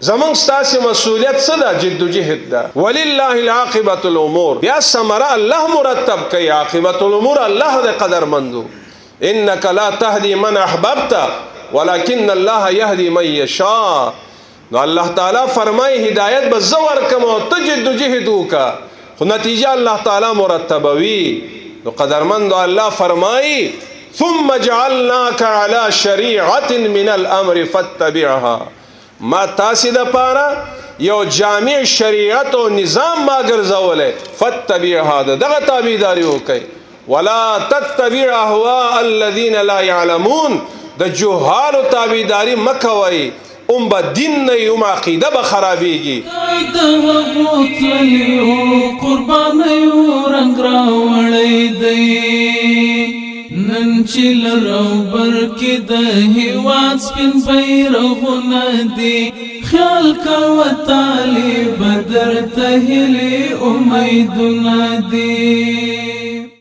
زمونږ ستاسو مسؤلیت څه ده؟ جدوجهد ده. ولله العاقبة الامور، بیا ثمره الله مرتب کوي. عاقبت الامور الله د قدرمندو. انك لا تهدي من احببت ولكن الله يهدي من يشاء. نو الله تعالی فرمای هدایت به زه ورکم او ته جدوجهد وکړه، خو نتیجه الله تعالی مرتبوي. نو قدرمند، الله فرمای ثم جعلناك على شريعه من الامر فاتبعها. ما تاسې د پاره یو جامع شریعت او نظام ما ګرځولې، فاتبعها، دغه تابعداري وکړئ. ولا تتبع اهواء الذين لا يعلمون. د جهالو تابعداري مکوئ، هم به دین نه، هم عقیده به خرابېږي. د هغو تللیو قربانیو رنګ راوړی دی. نن چې لرو بر کې د هیواد سپین بیرغونه دي، خیال کوه طالب، درته هیلې امیدونه دي.